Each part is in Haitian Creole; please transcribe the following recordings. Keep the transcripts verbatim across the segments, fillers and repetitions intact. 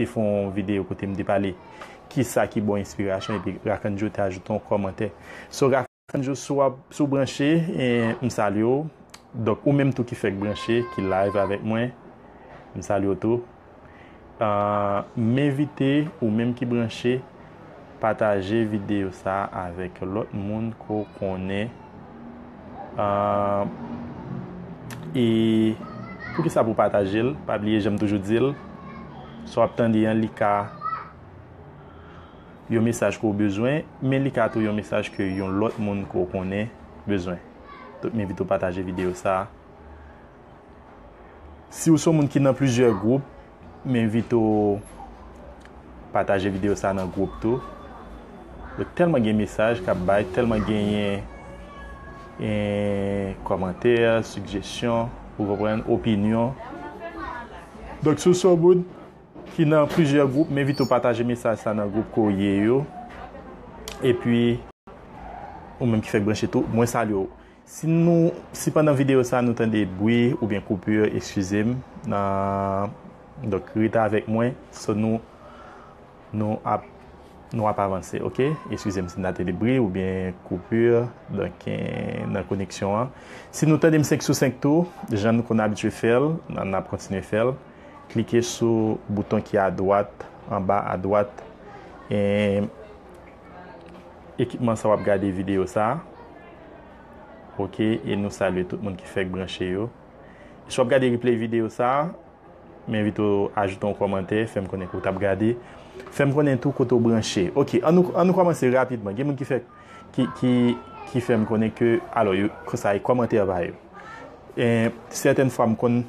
te fè yon videyo kote m te pale kisa ki ba w enspirasyon, epi Rakanjo te ajoute yon kòmantè. So, Rakanjo, si w ap, si w branche, e, m salye w. Donk, ou menm tou ki fèk branche, ki live avèk mwen, m salye w tou. Ah, m envite ou menm ki branche, pataje videyo sa a avèk lòt moun ke w konnen. Ah, e poukisa pou w pataje l? Pa bliye, jan m toujou di l, sa w ap tande an, li ka yon mesaj ke w bezwen, men li ka tou yon mesaj ke yon lòt moun ke w konnen bezwen. Donk, m envite w pataje videyo sa a. Si w se yon moun ki nan plizyè gwoup, m envite w pataje videyo sa a nan gwoup tou. Yo tèlman gen mesaj k ap bay, tèlman genyen, eh, kòmantè, sigjesyon, ou konprann, opinyon. Donk, si w se yon moun ki nan plizyè gwoup, m envite w pataje mesaj sa nan gwoup ke w ye yo. Epi, ou menm ki fèk branche tou, mwen salye w. Si nou, si pandan videyo sa nou tande bri oubyen koupi, eskize m. Nan, donk, rete avèk mwen, so nou, nou ap, nou ap avanse, oke? Eskize m si n ta tande bri oubyen koupi, donk, eh, nan koneksyon an. Si nou tande m senk sou senk tou, jan nou konn abitye fè l, n, n ap kontinye fè l. Klike sou bouton ki adwat, anba adwat, e, ekipman sa w ap gade videyo sa a. Oke, e nou salye tout moun ki fèk branche yo. Si w ap gade replay videyo sa a, m envite w ajoute yon kòmantè, fè m konnen kote w t ap gade. Fè m konnen tou kote w branche. Oke, an nou, an nou kòmanse rapidman. Gen moun ki fè, ki, ki, ki fè m konnen ke, alò, yo, konsa, e kòmantè pa yo. E, sètèn fwa, m konn,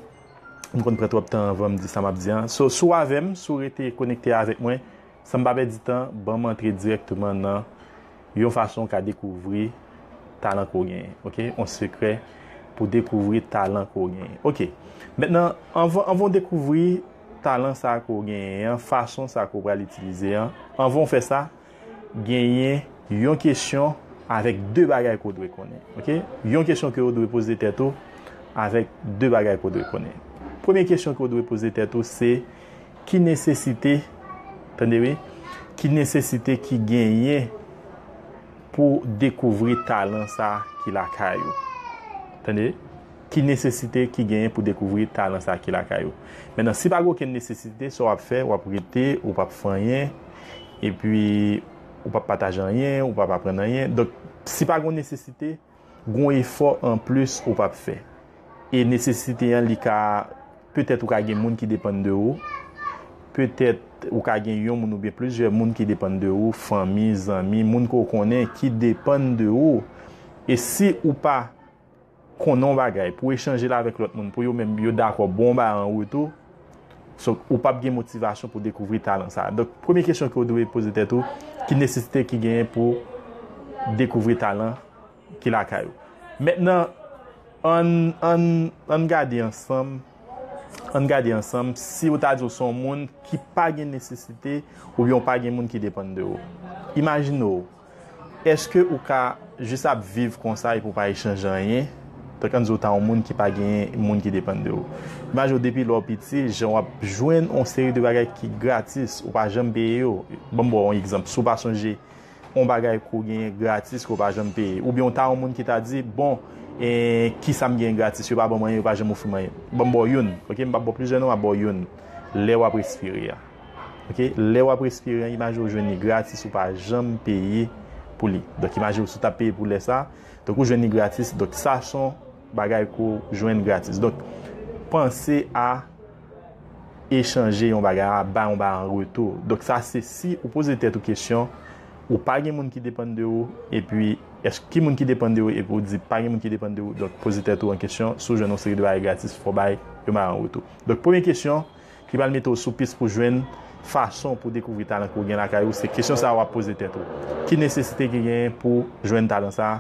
m konn pran twòp tan anvan m di sa m ap di an. So, si w avè m, si w rete konekte avèk mwen, san m pa pèdi tan, ban m antre dirèkteman nan yon fason w ka dekouvri talan ke w genyen, oke? Yon sekrè pou dekouvri talan ke w genyen. Oke. Mentnan, anvan, anvan w dekouvri talan sa ke w genyen an, fason sa ke w pral itilize an, anvan w fè sa, genyen yon kesyon avèk de bagay ke w dwe konnen, oke? Yon kesyon ke w dwe poze tèt ou avèk de bagay ke w dwe konnen. Premye kesyon ke w dwe poze tèt ou, se ki nesesite, tande wi, ki nesesite ki genyen pou dekouvri talan sa ki lakay ou? Tande? Ki nesesite ki genyen pou dekouvri talan sa ki lakay ou? Mentnan, si pa gen okenn nesesite, sa w ap fè, w ap rete, ou p ap fè anyen, epi ou p ap pataje anyen, ou p ap aprann anyen. Donk, si pa gen nesesite, gon efò anplis ou p ap fè. E nesesite an, li ka, petèt ou ka gen moun ki depann de ou, petèt ou ka gen yon moun oubyen plizyè moun ki depann de ou, fanmi, zanmi, moun ke w konnen ki depann de ou. E si ou pa konnen yon bagay, pou w echanje l avèk lòt moun, pou yo menm yo dakò ba w yon bagay an retou, so, ou p ap gen motivasyon pou dekouvri talan sa a. Donk, premye kesyon ke w dwe poze tèt ou, ki nesesite ki genyen pou dekouvri talan ki lakay ou? Mentnan, ann, ann, ann gade ansanm, ann gade ansanm, si w ta di w se yon moun ki pa gen nesesite, oubyen w pa gen moun ki depann de ou. Imajine w, èske ou ka jis ap viv konsa epi w pa echanje anyen? Tank ann di w ta yon moun ki pa gen moun ki depann de ou. Imajine w depi lè w piti, jan w ap jwenn yon seri de bagay ki gratis, ou pa janm peye yo. Ban m ba w yon egzanp. Si w pa sonje yon bagay ke w genyen gratis ke w pa janm peye. Oubyen w ta yon moun ki ta di, bon, e, kisa m genyen gratis, yo pa ban m anyen, yo pa janm ofri m anyen. Ban m ba w youn, oke? M p ap ba w plizyè non, m ap ba w youn. Lè w ap respire a. Oke? Lè w ap respire an, imajine w jwenn li gratis, ou pa janm peye pou li. Donk, imajine w si w t ap peye pou lè sa, donk ou jwenn li gratis, donk sa se yon bagay ke w jwenn gratis. Donk, panse a echanje yon bagay, a bay yon bagay an retou. Donk, sa se si ou poze tèt ou kesyon, ou pa gen moun ki depann de ou, epi èske ki moun ki depann de ou, epi ou di pa gen moun ki depann de ou, donk poze tèt ou an kesyon, si w jwenn yon seri de bagay gratis, fò w bay yon bagay an retou. Donk, premye kesyon, ki pral mete w sou pis pou jwenn fason pou dekouvri talan ke w gen lakay ou, se kesyon sa a w ap poze tèt ou. Ki nesesite ki genyen pou jwenn talan sa a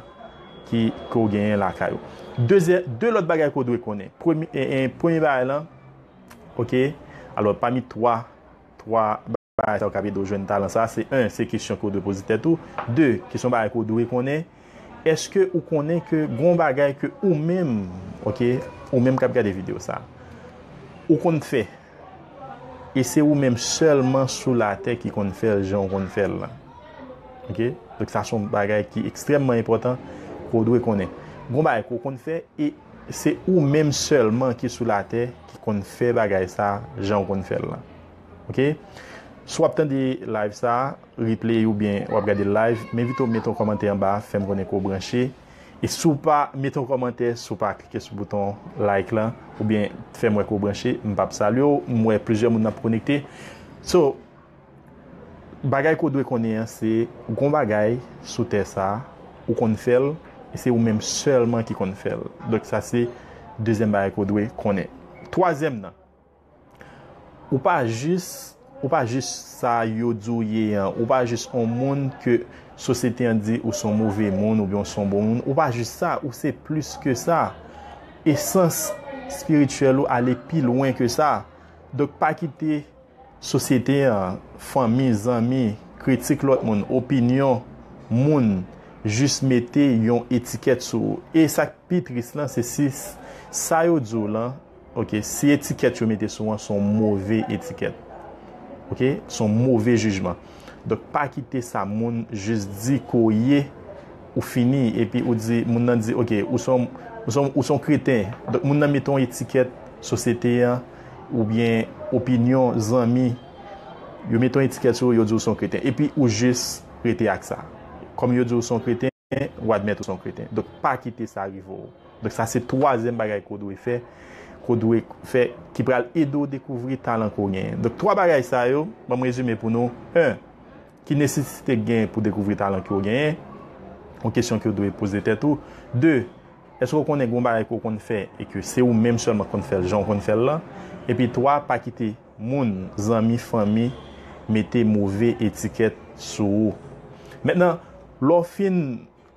ki, ke w genyen lakay ou? Dezyè-, de lòt bagay ke w dwe konnen. Premye, e, e, premye bagay lan, oke, alò, pami twa, twa bagay sa yo k ap ede w jwenn talan sa, se, en, se kesyon ke w dwe poze tèt ou. De, kesyon bagay ke w dwe konnen. Èske ou konnen ke gon bagay ke ou menm, oke, ou menm k ap gade videyo sa, ou konn fè, E se ou menm sèlman sou latè ki konn fè l jan w konn fè l lan. Ok? Donk sa se yon bagay ki ekstrèmman enpòtan ke w dwe konnen. Gon bagay ke w konn fè e se ou menm sèlman ki sou latè ki konn fè bagay sa jan w konn fè l lan. Ok? Si w ap tande live sa, replay oubyen w ap gade live, m envite w mete yon kòmantè anba, fè m konnen ke w branche. E si w pa mete yon kòmantè, si w pa klike sou bouton like lan, oubyen fè m wè ke w branche, m p ap salye w. M wè plizyè moun ap konekte. So, bagay ke w dwe konnen an, se gon bagay sou tè sa, ou konn fè l, e se ou menm sèlman ki konn fè l. Donk sa se dezyèm bagay ke w dwe konnen. Twazyèm nan, ou pa jis, ou pa jis sa yo di w ye an, ou pa jis yon moun ke sosyete an di ou se yon move moun oubyen ou se yon bon moun, ou pa jis sa, ou se plis ke sa. Esans espirityèl ou ale pi lwen ke sa. Donk pa kite sosyete an, fanmi, zanmi, kritik lòt moun, opinyon moun, jis mete yon etikèt sou ou. E sa k pi tris lan, se si s- sa yo di w lan, ok, si etikèt yo mete sou ou an, se yon move etikèt. Ok? Se yon move jijman. Donk pa kite sa moun jis di ke w ye, ou fini, epi ou di, moun nan di, ok, ou se yon, ou se yon, ou se yon kreten. Donk moun nan mete yon etikèt sosyete an, oubyen opinyon zanmi, yo mete yon etikèt sou ou, yo di w se yon kreten. Epi ou jis rete ak sa. Kòm yo di w se yon kreten, ou admèt ou se yon kreten. Donk pa kite sa rive w. Donk sa se twazyèm bagay ke w dwe fè, ke w dwe fè, ki pral ede w dekouvri talan ke w genyen. Donk twa bagay sa yo, ban m rezime pou nou. En, ki nesesite gen pou dekouvri talan ke w genyen? Yon kesyon ke w dwe poze tèt ou. De, èske w konnen gon bagay ke w konn fè e ke se ou menm sèlman k konn fè l jan w konn fè l lan? Epi twa, pa kite moun, zanmi, fanmi mete move etikèt sou ou. Mentnan, lè w fin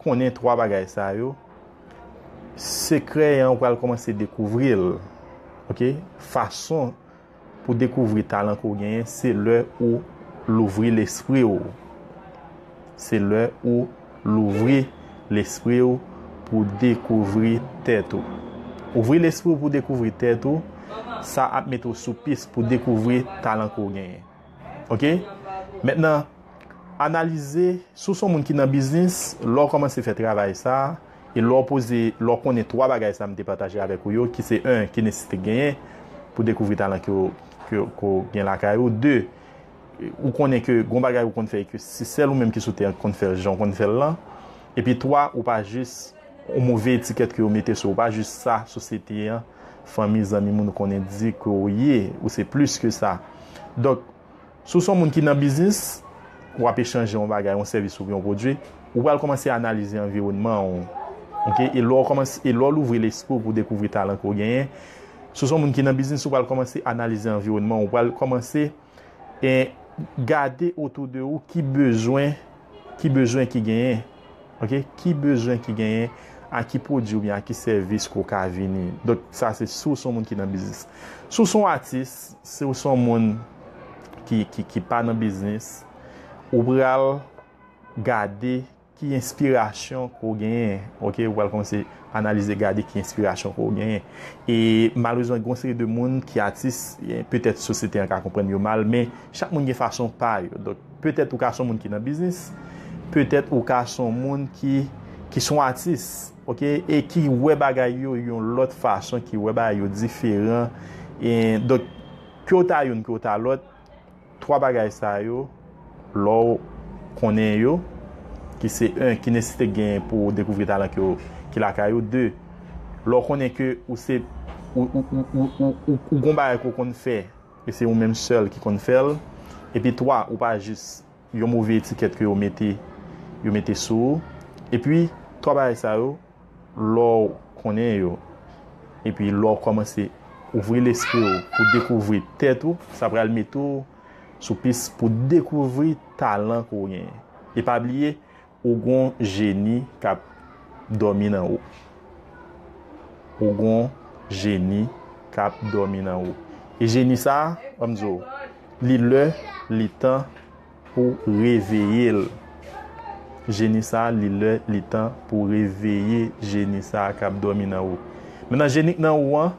konnen twa bagay sa yo, sekrè an ou pral kòmanse dekouvri l. Ok? Fason pou dekouvri talan ke w genyen, se lè ou louvri lespri w. Se lè ou louvri lespri w pou dekouvri tèt ou. Ouvri lespri w pou dekouvri tèt ou, sa ap mete w sou pis pou dekouvri talan ke w genyen. Ok? Mentnan, analize, si w se yon moun ki nan biznis, lè w kòmanse fè travay sa, e lè w poze, lè w konnen twa bagay sa m te pataje avèk ou yo, ki se en, ki nesesite genyen pou dekouvri talan ke w, ke, ke w gen lakay ou, de, ou konnen ke gon bagay ou konn fè e ke se sèl ou menm ki sou tè an ki konn fè l jan w konn fè l lan, epi twa, ou pa jis yon move etikèt ke yo mete sou ou, ou pa jis sa sosyete an, fanmi, zanmi, moun ou konnen di ke w ye, ou se plis ke sa. Donk, si w se yon moun ki nan biznis, w ap echanje yon bagay, yon sèvis oubyen yon pwodui, ou pral kòmanse analize anviwònman w. Ok? E lè w kòmanse, e lè w louvri lespri w pou dekouvri talan ke w genyen, si w se yon moun ki nan biznis, ou pral kòmanse analize anviwònman w, ou pral kòmanse e gade otou de ou ki bezwen, ki bezwen ki genyen. Ok? Ki bezwen ki genyen, a ki pwodui oubyen a ki sèvis ke w ka vini. Donk, sa se si w se yon moun ki nan biznis. Si w se yon atis, si w se yon moun ki, ki, ki pa nan biznis, ou pral gade ki enspirasyon ke w genyen. Ok? Ou pral kòmanse analize, gade ki enspirasyon ke w genyen. E malerezman, gen yon seri de moun ki atis, e petèt sosyete an ka konprann yo mal, men chak moun gen fason pa yo. Donk, petèt ou ka se yon moun ki nan biznis, petèt ou ka se yon moun ki, ki se yon atis, ok? E ki wè bagay yo yon lòt fason, ki wè bagay yo diferan. E, donk, ke w ta youn, ke w ta lòt, twa bagay sa yo, lè w konnen yo, ki se en, ki nesesite genyen pou w dekouvri talan ke w, ki lakay ou, de, lè w konnen ke ou se, ou, ou, ou, ou, ou, ou, ou gon bagay ke w konn fè, e se ou menm sèl ki konn fè l, epi twa, ou pa jis yon move etikèt ke yo mete, yo mete sou ou, epi twa bagay sa yo, lè w konnen yo, epi lè w kòmanse ouvri lespri w pou dekouvri tèt ou, sa pral mete w sou pis pou dekouvri talan ke w genyen. E pa bliye, ou gon jeni k ap dòmi nan ou. Ou gon jeni k ap dòmi nan ou. E jeni sa a, ban m di w, li lè, li tan, pou reveye l. Jeni sa a, li lè, li tan pou reveye jeni sa a k ap dòmi nan ou. Mentnan, jeni k nan ou an,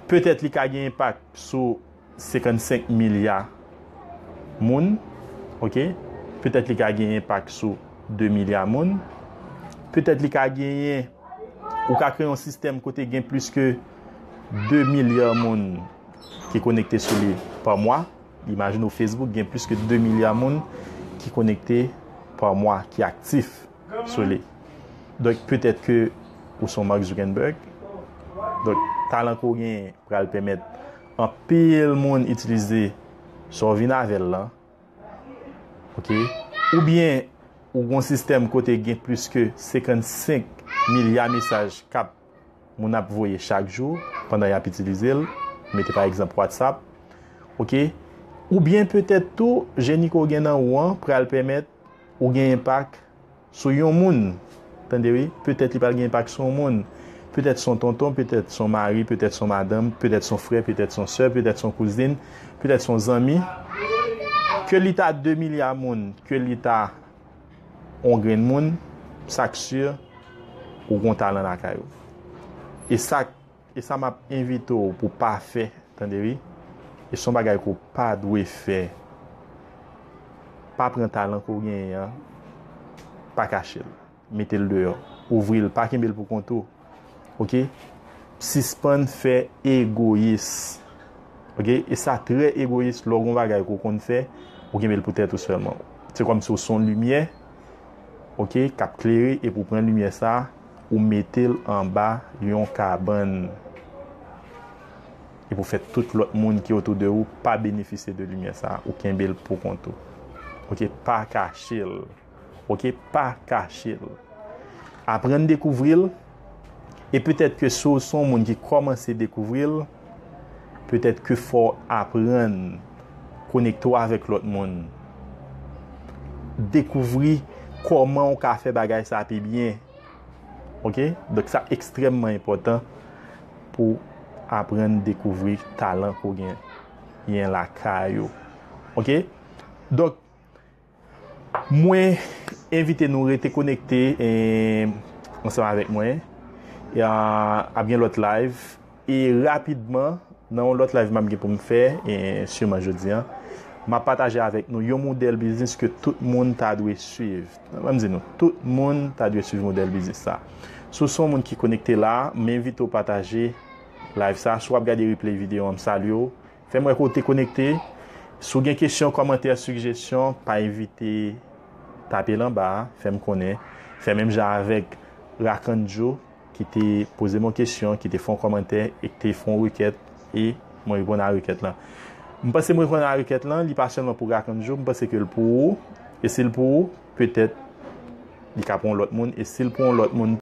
petèt li ka gen enpak sou senkannsenk milya moun, ok? Petèt li ka gen enpak sou de milya moun. Petèt li ka genyen, ou ka kreye yon sistèm kote gen plis ke de milya moun ki konekte sou li pa mwa. Imajine w Facebook gen plis ke de milya moun ki konekte pa mwa, ki aktif sou li. Donk, petèt ke ou se yon Mark Zuckerberg. Donk, talan ke w genyen pral pèmèt anpil moun itilize sa w vin avè l lan. Ok? Oubyen, ou gen yon sistèm kote gen plis ke senkannsenk milya mesaj k ap moun ap voye chak jou pandan y ap itilize l. Mete pa egzanp WhatsApp. Ok? Oubyen petèt tou, jeni ke w gen nan ou an pral pèmèt ou gen enpak sou yon moun. Tande wi, petèt li pral gen enpak sou yon moun. Petèt se yon tonton, petèt se yon mari, petèt se yon madanm, petèt se yon frè, petèt se yon sè, petèt se yon kouzin, petèt se yon zanmi. Ke li ta de milya moun, ke li ta yon grenn moun, sa k si, ou gen yon talan lakay ou. E sa, e sa m ap envite w pou w pa fè, tande wi. E se yon bagay ke w pa dwe fè. Pa pran talan ke w genyen an, pa kache l. Mete l deyò. Ouvri l, pa kenbe l pou kont ou. Ok? Sispann fè egoyis. Ok? E sa trè egoyis, lè w gen yon bagay ke w konn fè, ou kenbe l pou tèt ou sèlman. Se kòmsi w se yon limyè, ok, k ap klere, epi w pran limyè sa, ou mete l anba yon kabann. Epi w fè tout lòt moun ki otou de ou pa benefisye de limyè sa, ou kenbe l pou kont ou. Ok? Pa kache l. Ok? Pa kache l. Aprann dekouvri l. E petèt ke si w se yon moun ki kòmanse dekouvri l, petèt ke fò w aprann konekte w avèk lòt moun. Dekouvri kòman w ka fè bagay sa pi byen. Ok? Donk, sa ekstrèmman enpòtan pou aprann dekouvri talan ke w genyen lakay ou. Ok? Donk, mwen envite nou rete konekte, eh, ansanm avèk mwen. E, ah, ap gen lòt live. E rapidman, nan yon lòt live m ap gen pou m fè, e siman jodi a, m ap pataje avèk nou yon modèl biznis ke tout moun ta dwe swiv. Ban m di nou, tout moun ta dwe swiv modèl biznis sa. Si w se yon moun ki konekte la, m envite w pataje live sa. Si w ap gade replay videyo an, m salye w. Fè m wè ke w te konekte. Si w gen kesyon, kòmantè, sijesyon, pa ezite tape l anba a, fè m konnen. Fè menm jan avèk Rakanjo, ki te poze m yon kesyon, ki te fè yon kòmantè e ki te fè yon rekèt, e mwen reponn a rekèt lan. M panse m reponn a rekèt lan, li pa sèlman pou Rakanjo, m panse ke l pou ou, e si l pou ou, petèt li ka pou yon lòt moun, e si l pou yon lòt moun